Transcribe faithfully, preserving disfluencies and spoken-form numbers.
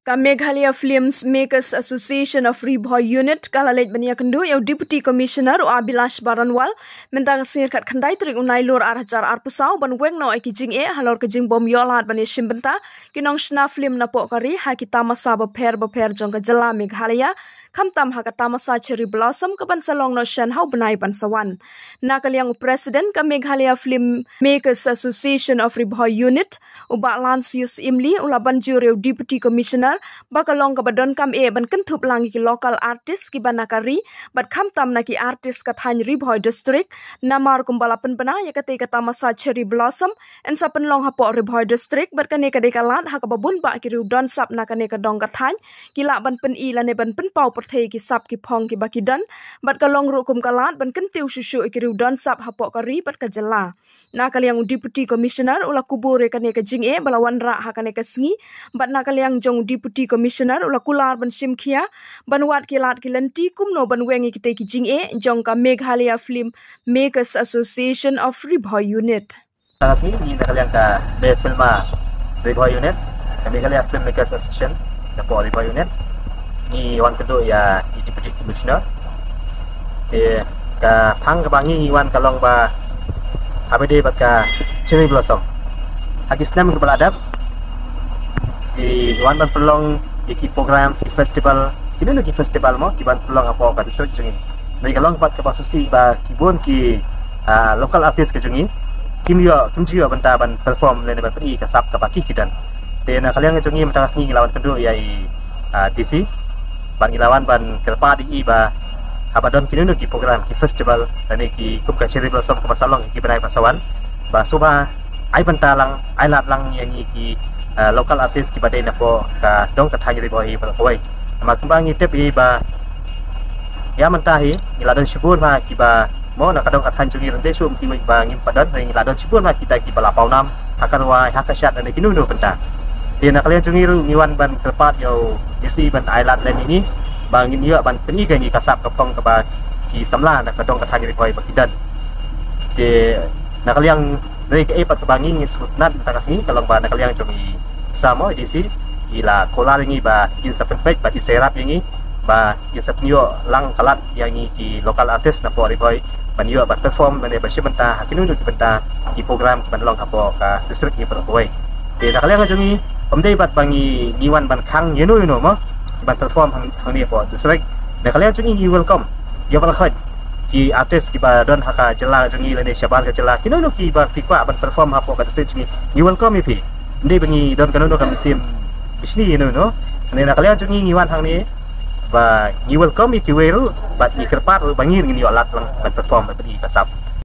Ka Meghalaya Films Makers Association of Ri Bhoi Unit ka la leit ban ïakynduh ïa u Deputy Commissioner u Abhilash Baranwal mynta ka sngi khatkhyndai tarik u Nailur ar hajar arphew saw ban weng noh ïa ki jingeh halor ka jingbym ïoh lad ban ïashim bynta ki nongshna film napoh ka ri ha ki tamasa bapher bapher jong ka jylla Meghalaya, khamtam ha ka tamasa Cherry Blossom ka ban sa long noh shen ha u bnai ban sa wan. Na ka liang u President ka Meghalaya Film Makers Association of Ri Bhoi Unit, u Bah Lansius Imli, u la ban jur ïa u Deputy Commissioner ba ka long kaba donkam eh ban kynthup lang ïa ki local artist kiba na ka ri bad khamtam na ki artist ka thaiñ Ri Bhoi District, namar kumba la pynbna ïa katei ka tamasa Cherry Blossom yn sa pynlong hapoh Ri Bhoi District bad kane ka dei ka lad ha kaba bun bah ki riew don sap na kane ka dong ka thaiñ ki lah ban pyni lane ban pynpaw pyrthei ki sap ki phong kiba ki don, bad ka long ruh kum ka lad ban kyntiew shuh shuh ïa ki riew don sap hapoh ka ri bad ka jylla. Na ka liang u Deputy Commissioner u la kubur ïa kane ka jingeh ba la wanrah ha kane ka sngi, bad na ka liang jong u Deputy Commissioner u la kular ban shim khia ban wad ki lad ki lynti kumno ban weng ïa kitei ki jingeh jong ka Meghalaya Film Makers Association of Ri Bhoi Unit. Tang sngi ngi na ka liang ka Meghalaya Film Makers Association, napoh Ri Bhoi Unit, ngi wan kynduh ïa i Deputy Commissioner. Te ka phang kaba ngi ngi wan ka long ba haba ïadei bad ka Cherry Blossom, ha ki snem kiba la dep ngi wan ban pynlong ïa ki programs, ki festival, kino kino ki festival mo ki ban pynlong hapoh ka district jong ngi. Ngi ka long pat kaba sngewsih ba ki bun ki, ah, local artist ka jong ngi kim ïoh, kim ju ïoh bynta ban perform lane ban pyni ka sap kaba ki ki don. Te na ka liang jong ngi mynta ka sngi ngi la wan kynduh ïa i, ah, D C, bad ngi la wan ban kyrpad ïa i ba haba don kino kino ki program, ki festival lane ki kum ka Cherry Blossom kaba sa long ki bnai ba sa wan, ba sngewbha ai bynta lang, ai lad lang ïa ngi ki, ah, local artist kiba dei napoh ka dong ka thaiñ Ri Bhoi hi baroh kawei. Namar kumba ngi tip hi ba ïa mynta hi ngi la don shibun bha kiba mo na ka dong ka thaiñ jong ngi, ryntih shuh kiwei ba ngim pat don, ngi la don shibun bha kita kiba la paw nam ha ka rwai, ha ka shad lane kino kino bynta. Te na ka liang jong ngi ruh ngi wan ban kyrpad ïa u D C ban ai lad lem ïa ngi ba ngin ïoh ban pyni ïa ngi ka sap ka phong kaba ki samla na ka dong ka thaiñ Ri Bhoi ba ki don. Te na ka liang, dei kaei pat kaba ngi ngi sngewtynnat mynta ka sngi ka long ba na ka liang jong i Samo, i D C, i la kular ïa ngi ba in sa pynpeit bad in sa ïarap ïa ngi ba in sa pynïoh lang ka lad ïa ngi ki local artist napoh Ri Bhoi ban ïoh ban perform lane ban shim bynta ha kino kino ki bynta, ki program ki ban long hapoh ka district ngi baroh kawei. Te na ka liang jong ngi, ym dei pat ba ngi ngi wan ban khang ïano ïano mo ki ban perform hang, hangne hapoh district. Na ka liang jong ngi ngi welcome ïa baroh khoit ki artist kiba don ha ka jylla jong ngi lane shabar ka jylla, kino kino kiba phi kwah ban perform hapoh ka district jong ngi, ngi welcome ïa phi. Ym dei ba ngi don kano kano ka mynsiem bishni ïano ïano. Hangne na ka liang jong ngi ngi wan hangne ba ngi welcome ïa kiwei ruh bad ngi kyrpad ruh ba ngi ngin ïoh lad lang ban perform ban pyni ka sap.